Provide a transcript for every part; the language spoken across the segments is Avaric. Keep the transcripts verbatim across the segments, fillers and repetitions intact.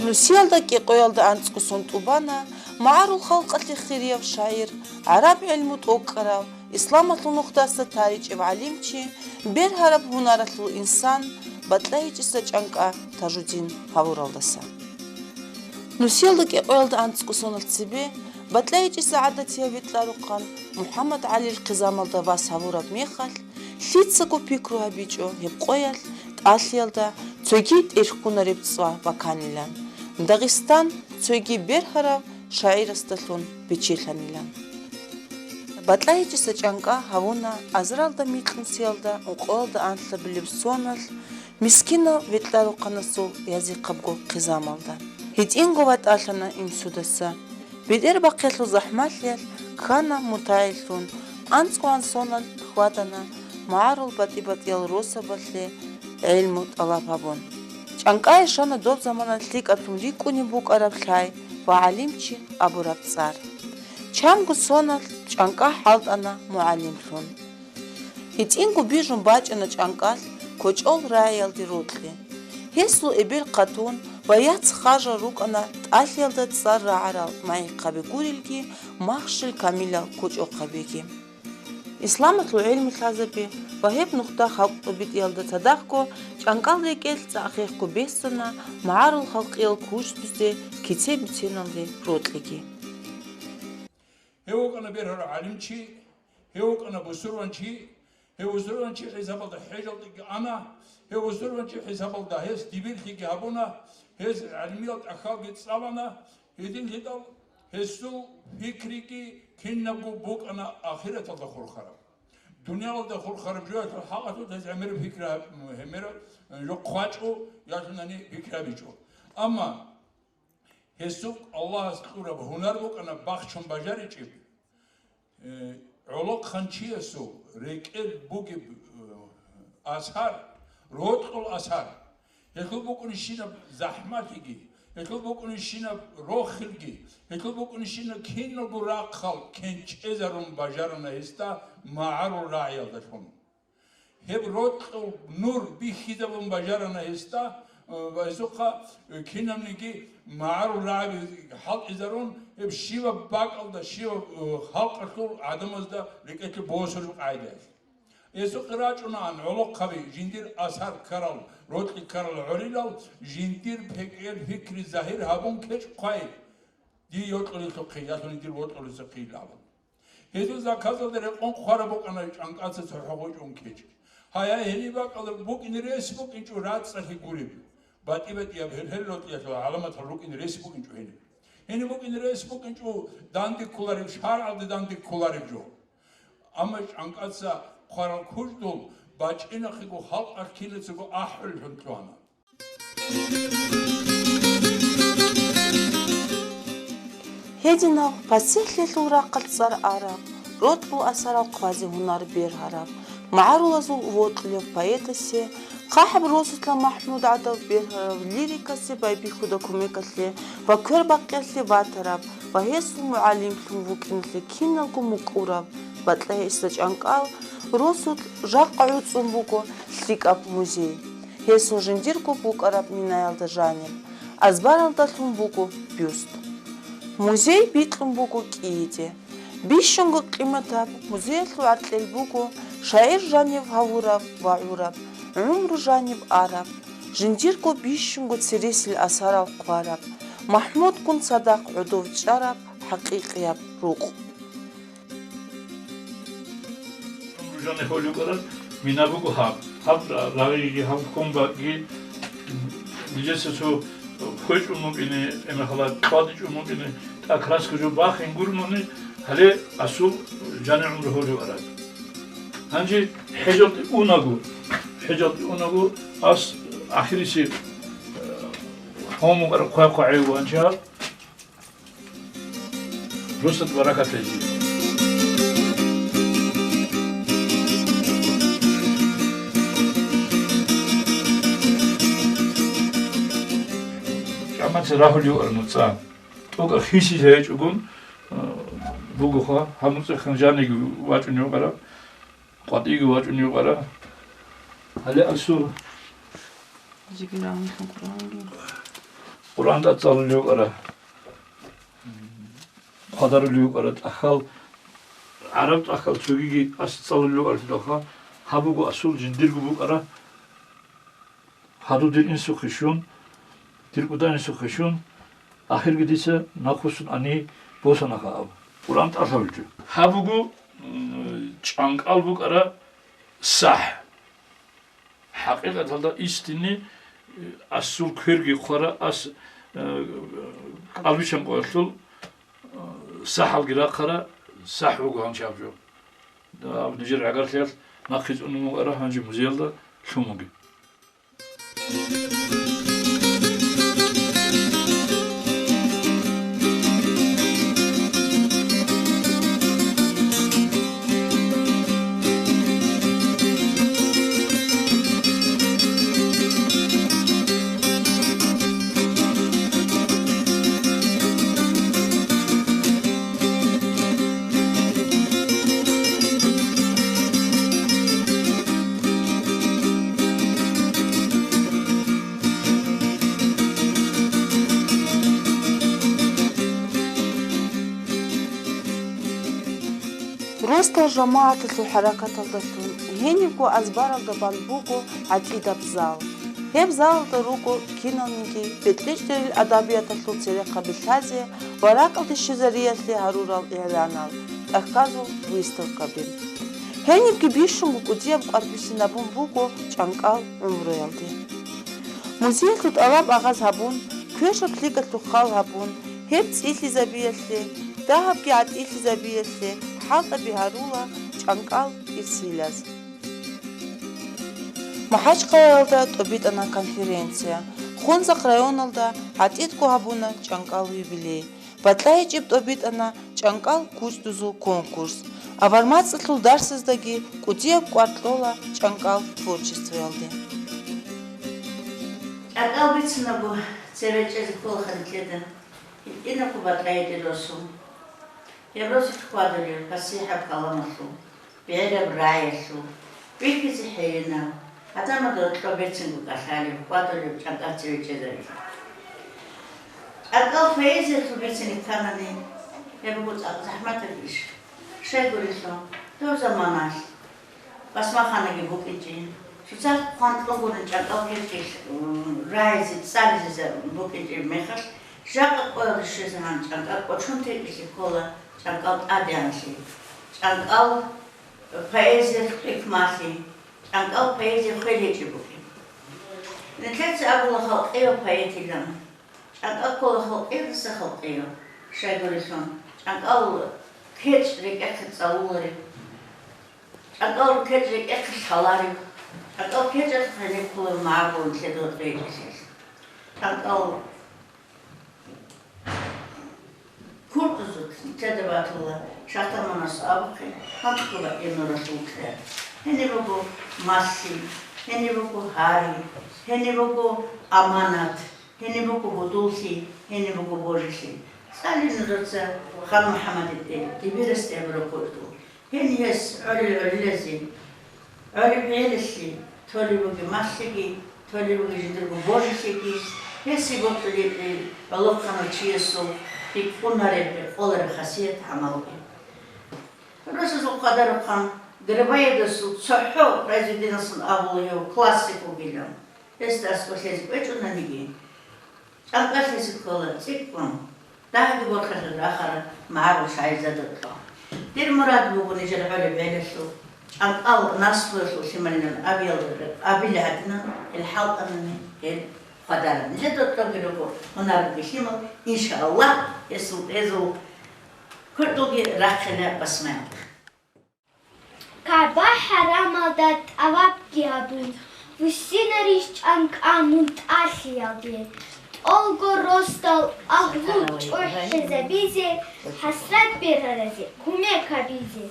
Нусиялда кӀикъоялда анцӀго сон тӀубана магӀарул халкъалъе хирияв шагӀир, гӀараб гӀилму тӀокӀкӀарав, исламалъул нухдаса таричӀев гӀалимчи, бергьараб гьунаралъул инсан БатӀлагьичӀиса ЧӀанкӀа Тажудин гьавуралдаса. Нусиялда кӀикъоялда анцӀго соналъ цебе БатӀлагьичӀиса гӀадатияб витӀларухъан МухӀаммад ГӀалил хъизамалда вас гьавураб мехалъ, лъицаго пикру гьабичӀо гьеб къоялъ тӀалъиялда цоги тӀерхьунареб цӀва баканилан, Дагъистан цоги бергьарав шагӀирасдалъун биччалъанилан. БатӀлагьичӀиса ЧӀанкӀа гьавуна азаралда микьнусиялда ункъоялда анлъабилеб соналъ мискинав витӀларухъанасул язихъабго хъизамалда. ГьитӀинго ватӀалъана инсудаса. БетӀербахъиялъул захӀмалъиялъ ккана мутагӀиллъун, анцӀгоан соналъ хьвадана магӀарул батӀи-батӀиял росабалъе гӀилму тӀалаб гьабун. ЧӀанкӀае щвана доб замана лъикӀаблъун рикӀкӀунеб букӀараб лъай ва гӀалимчи абураб цӀар. Чамго соналъ ЧӀанкӀа хӀалтӀана мугӀалимлъун. ГьитӀинго бижун бачӀана ЧӀанкӀалъ кочӀол рагӀиялде рокьи. Гьесул эбел-хъатун ва яц-хажал рукӀана тӀалъиялда цӀар рагӀарал магӀихъаби гурелги, махщел камилал кочӀохъабиги. Исламалъул гӀилму лъазаби ва гьеб нухда халкъ тӀубитӀиялда цадахъго ЧӀанкӀал рекӀелъ цӀакъ-хехго бессуна магӀарул халкъиял кучдузде кице-биценалде рокьиги. Гьев вукӀана бергьарав гӀалимчи, гьев вукӀана бусурванчи, гьев бусурванчи хӀисабалда хӀежалдеги ана, гьев бусурванчи хӀисабалда гьес дибирлъиги гьабуна, гьес гӀалимиял тӀахьалги цӀалана, гьединлъидал гьесул пикриги кинабго букӀана ахираталда хурхараб. Дуниялалда хурхараб жоялъул хӀакъалъулъ гьез гӀемераб пикри гьаб-, гӀемераб жо хъвачӀо, ялъунани пикри гьабичӀо. Амма гьесухъ Аллагьас кьураб гьунар букӀана бахчун бажаричӀеб, э, гӀолохъанчиясул рекӀел бугеб, э, асар, рокьул асар. Гьелъул букӀунищинаб захӀмалъиги, гьелъул букӀунищинаб рохелги, гьелъул букӀунищинаб киналго рахъал кенчӀезарун бажарана гьесда магӀарул рагӀиялдалъун. Гьеб рокьул нур бихьизабун бажарана гьесда, э, ва гьесухъа, э, кинабниги магӀарул рагӀаби хӀалтӀизарун, гьеб щибаб бакӀалда, щибаб, э, халкъалъул гӀадамазда рекӀелъе босулеб къагӀидаялъ. Гьесухъе рачӀунаан гӀолохъаби жиндир асар ккарал, рокьи ккарал гӀорилал, жиндир пекер-пикри загьир гьабун ккечӀ хъвай, дие йокьулелъухъе, ялъуни дир вокьулесухъе абун. Гьезул заказалда рекъон хъвараб букӀана ЧӀанкӀаца цохӀо гъочӀун ккечӀ. Гьай, гьай, гьениб бакӀалда букӀине рес букӀинчӀо рацӀцӀалъи гуреб. БатӀи-батӀияб гьел-гьел рокьиялъул гӀаламатал рукӀине рес букӀинчӀо гьениб. Гьениб букӀине рес букӀинчӀо данде кколареб, шаргӀалде данде кколареб жо. Амма ЧӀанкӀаца хъварал кучдул бачӀинахъего халкъалъ кинацаго ахӀуллъун лъугьана. Гьединав пасихӀлъиялъул рахъалъ цӀар араб, рокьул асарал хъвазе гьунар бергьараб, магӀарулазул вокьулев поэтасе, ХъахӀаб росулъа МахӀмуд гӀадав бергьарав лирикасе байбихьуда кумекалъе ва квербакъиялъе ватараб ва гьесул мугӀалимлъун вукӀиналъе киналго мукӀураб БатӀлагьичӀиса ЧӀанкӀал росулъ жакъа гӀуцӀун буго лъикӀаб музей. Гьесул жиндирго букӀараб минаялда жаниб, азбаралдалъун буго бюст. Музей бикьун буго кӀииде. Бищунго къиматаб музеялъул гӀаркьел буго шагӀир жанив гьавураб ва гӀураб, гӀумру жанив араб, жиндирго бищунго цересел асарал хъвараб, МахӀмудгун цадахъ гӀодов чӀараб хӀакъикъияб рукъ. Ружани холев кӀарал мина буго гьаб. Гьаб ра-, рагъиги, гьаб хьун бакӀги, нижеца цо хвечӀун вукӀине, эмехала кьвадичӀун вукӀине, тӀа краска жо бахин гурмуни, гьале асул жани гӀумру холев араб. Гьанже хӀежалде унаго, хӀежалде унаго, ас ахирисе, э, гьомукъара хъвай-хъвагӀев ванча, Росат баракат гьечӀи. ЧӀамаца рагьулев ара нуцӀа. ТӀокӀа хисизе гьечӀогун, а, бугоха, гьаб нуцӀа ханжаниги вачӀунев ара, къватӀиги вачӀунев ара. Гьале асул Жеги рамилъун Къуръанги. Къуръан тӀад цӀалулев вукӀара. Хъвадарулев вукӀара тӀахьал, гӀараб тӀахьал цогиги ас цӀалулев вукӀаралъулха, гьаб буго асул жиндирго букӀара. Гьадур дир инсухъе щун, дир кӀуда инсухъе щун, ахирги дица нахъвуссун ани босанаха аб. Къуръан тӀалъавулчӀо. Гьаб буго, м, чӀанкӀал букӀара сахӀ. ХӀакъикъаталда истинни, э, асул кверги хъвара ас, э, кӀалбичан къоялъул, э, сахӀалги рахъара, сахӀ буго гьанчаб жо. Аб нижер гӀагарлъиялъ нахъе цӀунун вукӀара гьанже музеялда лъумуги. Росдал жамагӀаталъул хӀаракаталдалъун гьенибго азбаралда бан буго гӀатӀидаб зал. Гьеб залалда руго киналниги бетӀерчӀерил адабияталъул церехъаби лъазе ва ракӀалде щвезариялъе гьарурал игӀланал, тӀахьазул выставкаби. Гьенибги бищунго кӀудияб къварбиси набун буго чӀанкӀал гӀумруялде. Музеялъул тӀалаб агъаз гьабун, квешаб лъикӀалъул хал гьабун, гьеб цӀилъизабиялъе, дагьабги гӀатӀилъизабиялъе хӀалтӀаби гьарула чӀанкӀал ирсилаз. МахӀачхъалаялда тӀобитӀана конференция, Хунзахъ районалда гӀатӀидго гьабуна чӀанкӀал юбилей. БатӀа гьечӀеб тӀобитӀана чӀанкӀал кучӀдузул конкурс. Авар мацӀалъул дарсаздаги кӀудияб кӀвар кьола чӀанкӀал творчествоялде. ЧӀанкӀал бицунабго цеве чӀезе ккола хадурлъеда, гьитӀинабго батӀа гьечӀеб росу. Гьеб росулъ хьвадулев пасихӀаб каламалъул, бегӀераб рагӀиялъул, бихьизе хӀейинав, гӀадамазда гьоркьоб берцинго кӀалъалев, хьвадулев чӀанкӀал цеве чӀезарилан. ЧӀанкӀал поэзиялъул берцин кканани, гьеб буго цӀакъ захӀматаб иш. Щайгурелъул, дов заманалъ басмаханаги букӀинчӀеб, цоцазда хъван кьугурин чӀанкӀал кечӀел, м, рагӀизе, цӀализе букӀинчӀеб мехалъ, жакъа къоялда щвезе гьан чӀанкӀал кӀочон текӀизе ккола чӀанкӀал тӀадегӀанлъи, чӀанкӀал поэзиялъ хӀикмалъи, чӀанкӀал поэзия хвел гьечӀеб букӀин. Нилъеца абула халкъияв поэтилан. ЧӀанкӀал ккола халкъиялдаса халкъияв, щайгурелъул, чӀанкӀал кечӀ рекӀехъе цӀалулареб, чӀанкӀал кечӀ рекӀехъе лъалареб, чӀанкӀал кечӀалъухъ гьениб кколеб магӀарул лъедал гьечӀелъул. ЧӀанкӀал курдузухъ лъеда батула, Шагьтаманас абухъе, гьанкьула гьеб нуралъул кьер. Гьениб буго малъи, гьениб буго гьари, гьениб буго аманат. Гьениб буго гьудуллъи, гьениб буго божилъи. ЦӀали нужеца Хан МухӀаммадил тӀе, Дибирас тӀе абураб курдул. Гьениб гьес гӀолел гӀолилазе, гӀолеб гӀелалъе, толеб бугеб малъиги, толеб бугеб жиндирго божилъиги, гьесие бокьулеб гӀолохъанав чиясул рикӀкӀунареб, рекъолареб хасият-гӀамалги. Росасул къадарухъан Грибоедовасул цохӀо произведениялъун абула гьев классик вугилан. Гьесда аскӀор лъезе кӀвечӀонаниги, чӀанкӀалъизе ккола цӀикӀкӀун, дагьабги борхалъе рахараб магӀарул шагӀирзабазда кьо. Дир мурад буго нижер гӀолеб гӀелалъул, чӀанкӀал наслуялъул лъималилан абиялда абилеб гӀадинан, гьел хӀалтӀанани, гьел хвадараб. Нижеда кьоги руго гьунаралги лъимал, иншааллагь, гьесул, гьезул курдулги рахъине басмаялда. КагӀба хӀарамалда тӀавафги гьабун, вуссинарищ чӀанкӀал мун тӀалъиялде? ТӀолго росдал агьлу чӀухӀизабизе, хӀасрат бергьаразе кумек гьабизе.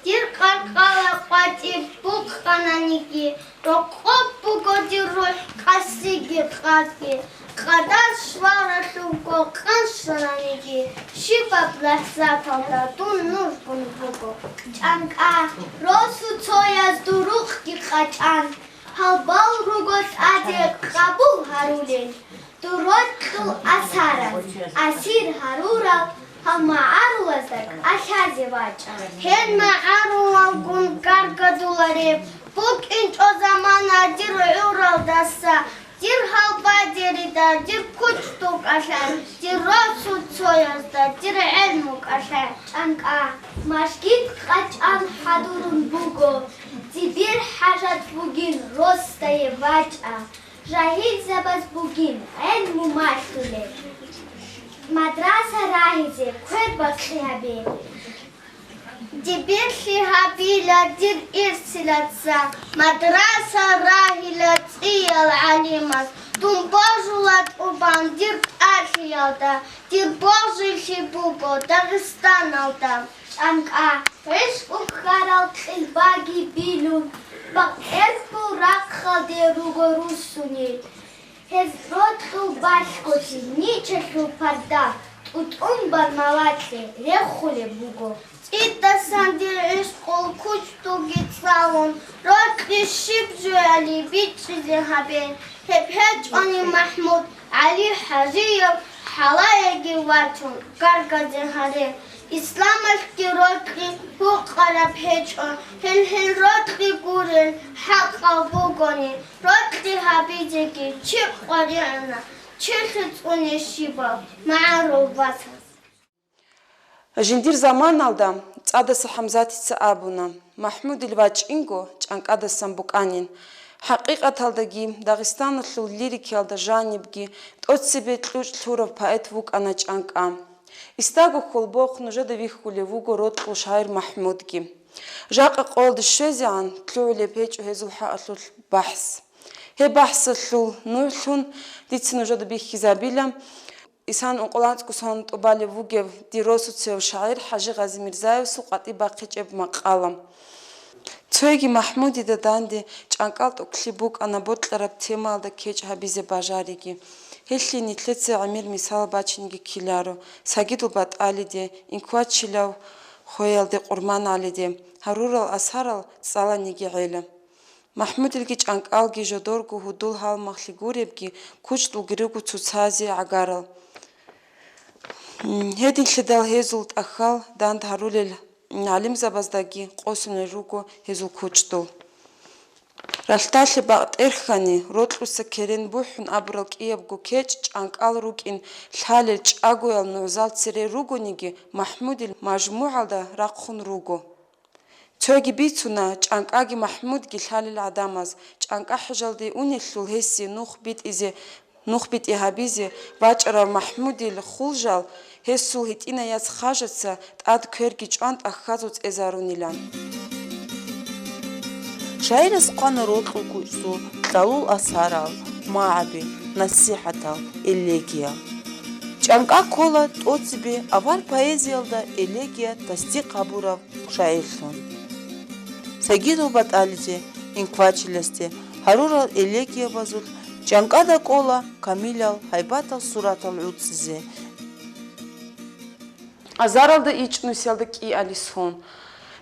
Дир къаркъала къватӀиб букъананиги, рокъоб буго дир рухӀ къасиги къадги. Къадар щваралъубго къан щвананиги, щибаб лахӀзаталда дун нужгун вуго. ЧӀанкӀа, росу цояз дурухъги къачӀан, гьалбал руго тӀаде къабу Дур рокьул асараз асир гьарурал гьал магӀарулазда кӀалъазе вачӀа. Гьел магӀарулалгун гаргадулареб букӀинчӀо замана дир гӀуралдаса, дир гьалбадерида, дир кучӀдул кӀалъай, дир росуцоязда, дир гӀелму кӀалъай. ЧӀанкӀа, мажгит къачӀан хӀадурун буго, дибир хӀажат бугин росдае вачӀа. Жагьилзабаз бугин гӀелму малъулеб. Мадраса рагьизе квер бакьи гьабе. Дибирлъи гьабила дир ирсилаца, мадраса рагьила цӀиял гӀалимаз. Дун божула тӀубан дир тӀалъиялда, дир божилъи буго Дагъистаналда. ЧӀанкӀа, гӀишкъу ккарал кьилбаги билун, бакъерхьул рахъалде руго руссунел. Гьез рокьул балъголъи ничалъул парда тӀутӀун бармалалъе рехулеб буго. ЦӀидасан дир гӀишкъул кучӀдулги цӀалун, рокьи щиб жояли бичӀчӀизе гьабе. Гьеб гьечӀони МахӀмуд ГӀали-хӀажиев хӀалаеги вачун гаргазе гьаре. Исламалъги рокьи гьукъараб гьечӀо, гьел-гьел рокьи гурел хӀакъав бугони, рокьи гьабизеги чи къваригӀуна, чилъи цӀуне щибаб магӀарул вацас. Жиндир заманалда ЦӀадаса ХӀамзатица абуна, МахӀмудил вачӀинго ЧӀанкӀадасан букӀанин. ХӀакъикъаталдаги, Дагъистаналъул лирикиялда жанибги тӀоцебе кьучӀ лъурав поэт вукӀана ЧӀанкӀа. Истаго хьолбохъ нужеда вихьулев вуго рокьул шагӀир МахӀмудги. Жакъа къоялде щвезегӀан лъугӀулеб гьечӀо гьезул хӀакъалъулъ бахӀс. Гьеб бахӀсалъул нугӀлъун дица нужеда бихьизабила Исан ункъоялда анцӀго сон тӀубалев вугев дир росуцев шагӀир ХӀажи Гъазимирзаевасул къватӀиб бахъичӀеб макъала. Цоги МахӀмудида данде ЧӀанкӀал тӀокӀлъи букӀана бокьараб темаялда кечӀ гьабизе бажариги. Гьелъие нилъеца гӀемер мисал бачинги ккеларо: Сагидул БатӀалиде, Инквачилав хвеялде КъурманагӀалиде гьарурал асарал цӀаланиги гӀела. МахӀмудилги ЧӀанкӀалги жодорго гьудул-гьалмагълъи гуребги, кучӀдулги руго цоцазе гӀагарал. Гьединлъидал гьезул тӀахьал данд гьарулел гӀалимзабаздаги къосунел руго гьезул кучӀдул. Ралъдалъе бакъ тӀерхьани, рокьуса керен бухӀун абурал кӀиябго кечӀ ЧӀанкӀал рукӀин лъалел чӀагоял нугӀзал цере ругониги, МахӀмудил мажмугӀалда рахъун руго. Цоги бицуна, ЧӀанкӀаги МахӀмудги лъалел гӀадамаз, ЧӀанкӀа хӀежалде унелъул гьесие нух битӀизе, нух битӀи гьабизе вачӀарав МахӀмудил хулжал, гьесул гьитӀинай яц Хажаца тӀад кверги чӀван тӀахьазул цӀезарунилан. Шагьирас хъвана рокьул кучӀдул кьалул асарал, магӀаби, насихӀатал, элегиял. ЧӀанкӀа ккола тӀоцебе авар поэзиялда элегия тасдикъ гьабурав шагӀирлъун. Сагидул БатӀализе, Инквачиласде гьарурал элегиябазулъ ЧӀанкӀада кӀола камилал, гьайбатал суратал гӀуцӀизе. Азаралда ичӀнусиялда кӀиалис гьун,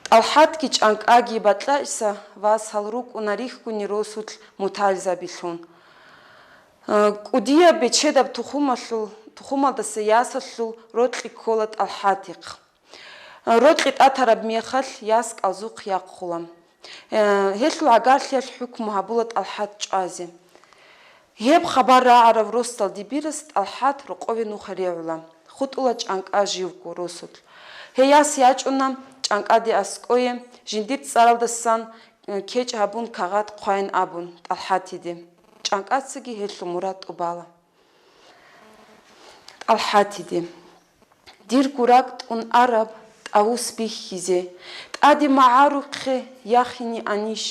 ТӀалхӀатги ЧӀанкӀаги БатӀа-ГӀиса васал рукӀуна рихьуни росулъ мутагӀилзабилъун. Э, кӀудияб бечедаб тухумалъул, тухумалдаса ясалъул рокьи ккола ТӀалхӀатихъ. Э, рокьи тӀатараб мехалъ яс кӀалзухъ яхъула. Э, гьелъул гӀагарлъиялъ хӀукму гьабула ТӀалхӀат чӀвазе. Гьеб хабар рагӀарав росдал дибирас ТӀалхӀат рокъове нуха регӀула, хутӀула ЧӀанкӀа живго росулъ. Гьей яс ячӀуна ЧӀанкӀаде аскӀое, жиндир цӀаралдасан, э, кечӀ гьабун кагъат хъвайин абун ТӀалхӀатиде. ЧӀанкӀацаги гьелъул мурад тӀубала. ТӀалхӀатиде. Дирго ракӀ тӀун араб тӀавус бихьизе, тӀаде магӀарухъе яхине анищ,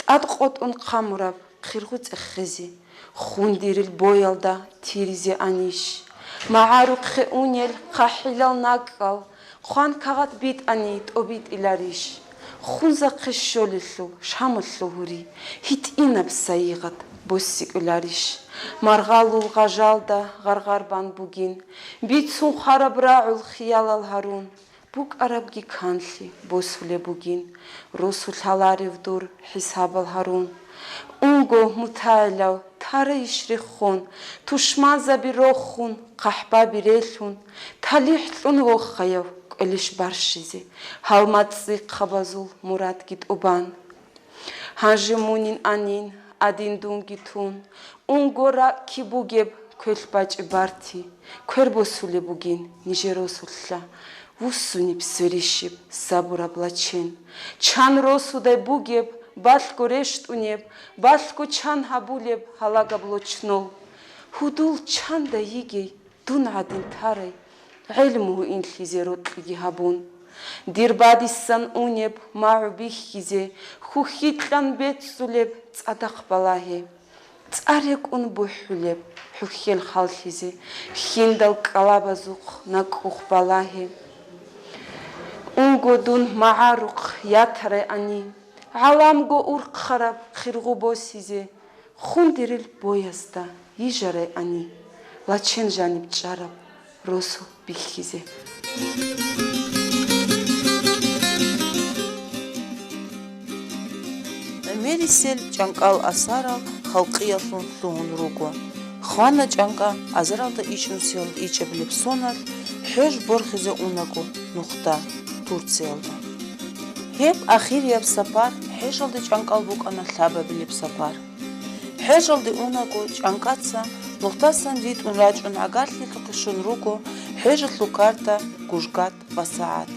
тӀад къотӀун хъамураб хиргъу цӀехезе, хундирил боялда тиризе анищ, магӀарухъе унел хъахӀилал накӀкӀал, хъван кагъат битӀани тӀобитӀиларищ? Хунзахъе щолелъул Шамалъул гьури, гьитӀинаб сайигъат босикӀуларищ? Маргъалул гъажалда гъаргъар бан бугин, бицун хвараб рагӀул хиялал гьарун, букӀарабги канлъи босулеб бугин, росулъ гьаларев дур хӀисабал гьарун. Унго, мутагӀилав Гьарайищ реххон, тушманзаби рохун, хъахӀбаби релъун, талихӀ кьун вохаяв кӀвелищ барщизе, гьалмагъ цӀикӀкӀабазул мурадги тӀубан. Гьанже мунин анин, адин дунги тун, унго ракӀги бугеб квелъ бачӀеб барти, квер босулеб бугин нижер росулъа, вуссунеб сверищеб сабураб Лачен. Чан росудай бугеб, балъго рещтӀунеб, балъго чан гьабулеб гьалагаб лочнол. Гьудул чанда йигей, дун гӀадин тарай, гӀелму инлъизе рокьиги гьабун. Дир бадисан унеб магӀу бихьизе, хьухьи кьан бецӀулеб цӀадахъ балагье. ЦӀа рекӀун бухӀулеб хӀухьел халлъизе, хьиндал кӀалабазухъ накӀкӀухъ балагье. Унго дун магӀарухъ ятарай ани, гӀаламго урхъараб хиргъу босизе, хундирил боязда йижарай ани, Лачен жаниб чӀараб росу бихьизе. ГӀемерисел чӀанкӀал асарал халкъиялъун лъугьун руго. Хвана чӀанкӀа азаралда ичӀнусиялда ичӀабилеб соналъ, хӀеж борхизе унаго нухда, Турциялда. Гьеб ахирияб сапар хӀежалде чӀанкӀал букӀана лъабабилеб сапар. ХӀежалде унаго, чӀанкӀаца нухдасан ритӀун рачӀун гӀагарлъилъухъе щун руго хӀежалъул карта, гужгат ва сагӀат.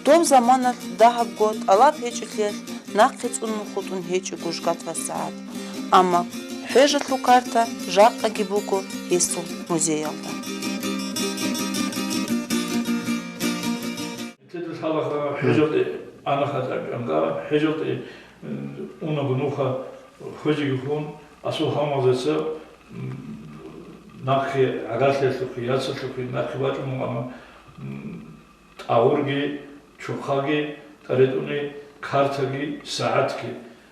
Доб заманалъ дагьабго тӀалаб гьечӀолъиялъ нахъе цӀунун хутӀун гьечӀо гужгат ва сагӀат. Амма хӀежалъул карта жакъаги буго гьесул музеялда. Лъалаха хӀежалде анаха чӀанкӀа, хӀежалде, м, унаго нуха хвезеги хун, асул гьалмагъзаца, м, нахъе гӀагарлъиялъухъе, яцалъухъе нахъе бачӀун буго, амма, м, тӀагъурги, чухъаги, тӀаретӀуни картаги, сагӀатги.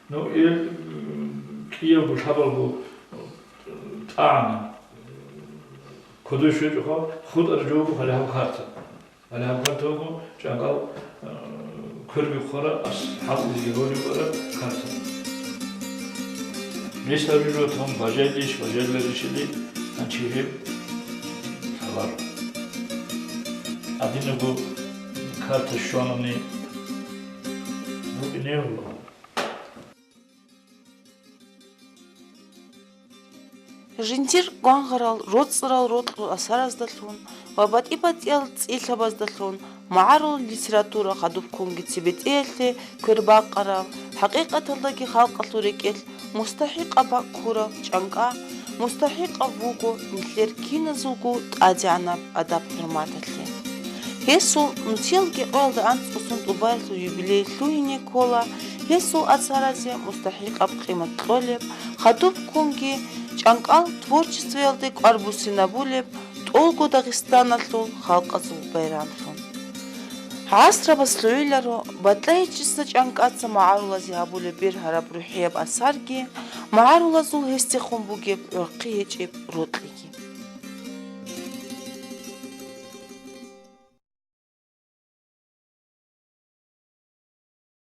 Ну, ил, м, кӀиябго лъабалго, м, тӀагӀана. Кодой щвечӀоха, хутӀараб жо буго гьале гьаб карта. Гьале гьаб карта буго чӀанкӀал, э, кверги хъвараб, ас-, хӀалтӀизеги ролеб кӀвараб карта. Гьес гьабизе тун бажайилищ, бажайиларищали гьанчи гьеб лъаларо. Гьадинабго карта щванани букӀине гьула. Жиндир гвангъарал роцӀцӀарал рокьул асараздалъун ва батӀи-батӀиял цӀилъабаздалъун магӀарул литература хадуб ккунги цебетӀеялъе квербакъарав, хӀакъикъаталдаги халкъалъул рекӀелъ мустахӀикъаб бакӀ ккурав чӀанкӀа мустахӀикъав вуго нилъер киназулго тӀадегӀанаб адаб-хӀурматалъе. Гьесул нуцӀиялги къоялда анцӀго сон тӀубаялъул юбилей лъугьине ккола, гьесул асаразе мустахӀикъаб къимат кьолеб, хадуб ккунги чӀанкӀал творчествоялде кӀвар буссинабулеб тӀолго Дагъистаналъул халкъазул байрамлъун. ГӀасрабас лъугӀиларо, батӀа гьечӀеб чӀанкӀаца магӀарулазе гьабулеб бергьараб рухӀияб асарги, магӀарулазул гьесдехун бугеб гӀурхъи гьечӀеб рокьиги.